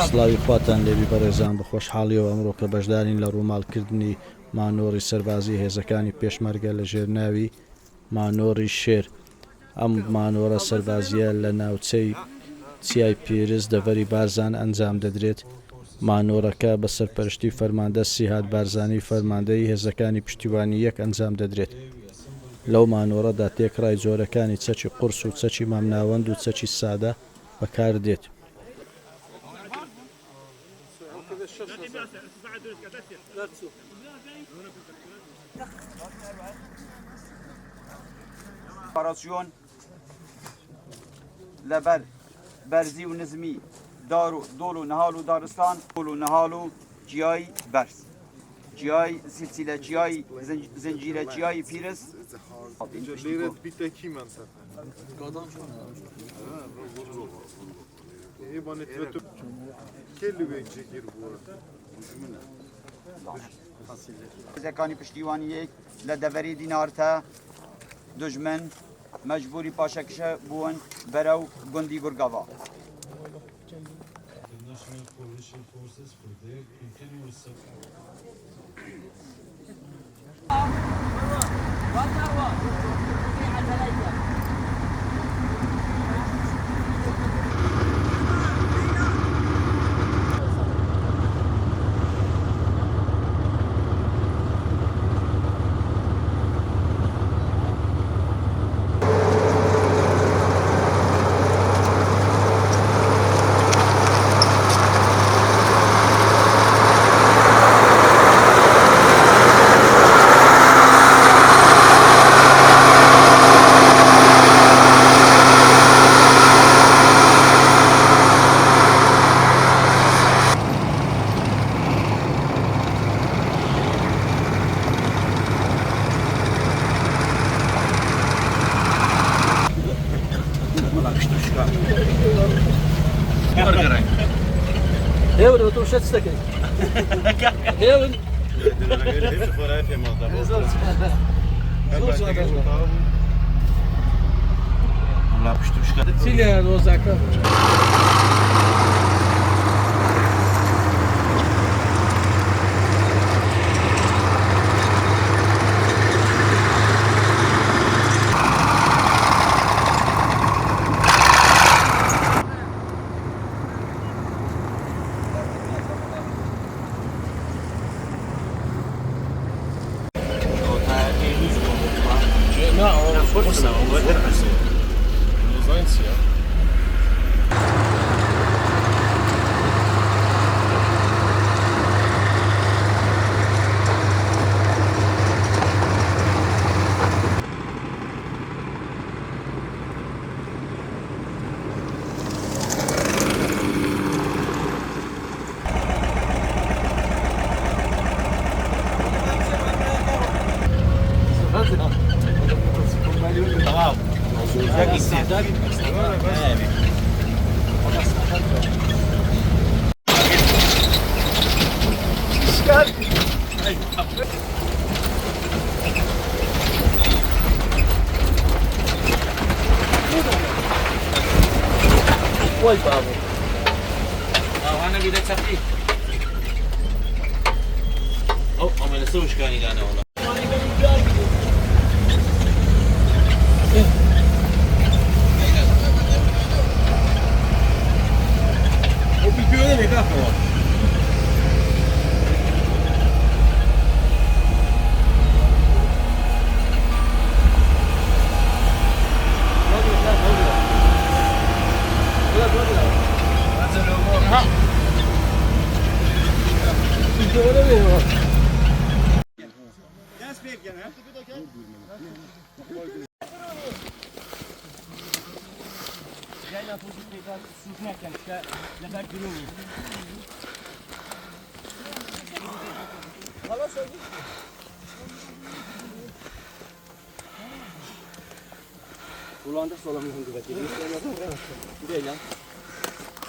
سڵاوی خواتان لێبی بەڕێزان، بە خۆشحاڵیەوە ئەمڕۆکە بەشدارین لە ڕووماڵکردنی مانۆڕی سەربازی هێزەکانی پێشمەرگە لە ژێر ناوی مانۆڕی شێر. ئەم مانۆڕە سەربازییە لە ناوچەی چیای پیرس دەڤەری بارزان ئەنجام دەدرێت. مانۆڕەکە بە سەرپەرشتی فەرماندە سیهاد بارزانی فەرماندەی هێزەکانی پشتیوانی یەک ئەنجام دەدرێت. لەو مانۆڕەدا تێکڕای جۆرەکانی چەکی قورس و چەکی مامناوەند و چەکی سادە بەکاردێت. ئۆپەراسیۆن لەبەر بەرزی و نزمی دار و دۆڵ و نەهاڵ و دارستان دۆڵ و نەهاڵ و چیای بەرز چیای سلسلە چیای زنجیرە چیای پیرس. هێزەکانی پشتیوانی یەک لە دەڤەری دینارتە دوژمن مەجبوری پاشەکشە بوون بەرەو گوندی گورگاڤا.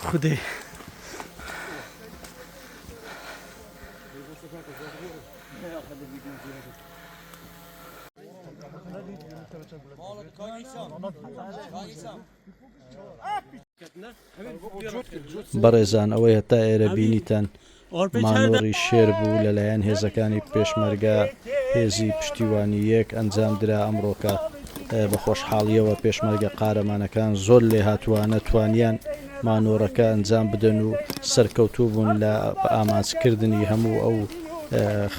خودێ. بەڕێزان ئەوەی هەتا ئێرە بینیتان مانۆڕی شێر بوو لەلایەن هێزەکانی پێشمەرگە هێزی پشتیوانی یەک ئەنجام درا ئەمڕۆکە بە خۆشحاڵیەوە پێشمەرگە قارەمانەکان زۆر لێهاتووانە توانیان مانۆڕەکە ئەنجام بدەن و سەرکەوتوو بوون لە ئامانجکردنی هەموو ئەو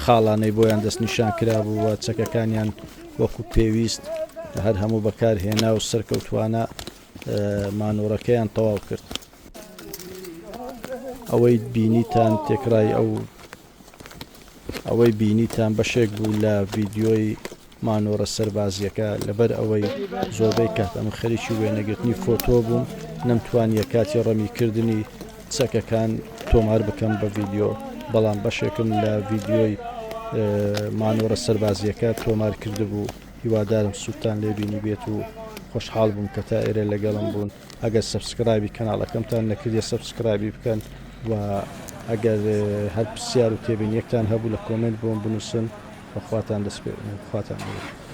خاڵانەی بۆیان دەستنیشان کرابوو و چەکەکانیان وەکو پێویست هەر هەموو بەکارهێنا و سەرکەوتوانە مانۆڕەکەیان تەواو کرد. ئەوەی بینیتان تێکڕای ئەو ئەوەی بینیتان بەشێک بوو لە ڤیدیۆی مانۆڕە سەربازیەکە لەبەر ئەوەی زۆربەی کات ئەمە خەریکی وێنەگرتنی فۆتۆ بووم نەمتوانیە کاتی ڕەمی کردنی چەکەکان تۆمار بکەم بە ڤیدیۆ بەڵام بەشێکم لە ڤیدیۆی مانۆڕە سەربازیەکە تۆمار کردبوو هیوادارم سوودتان لێ بینیبێت و خۆشحاڵ بووم کە تا ئێرە لەگەڵم بوون ئەگەر subscribe ی کەناڵەکەمتان نەکردیە subscribe ی بکەن و ئەگەر هەر پرسیار و تێبینیەکتان هەبوو لە comment بۆم بنووسن بەخواتان دەسپێرم خواتان لەگەڵ.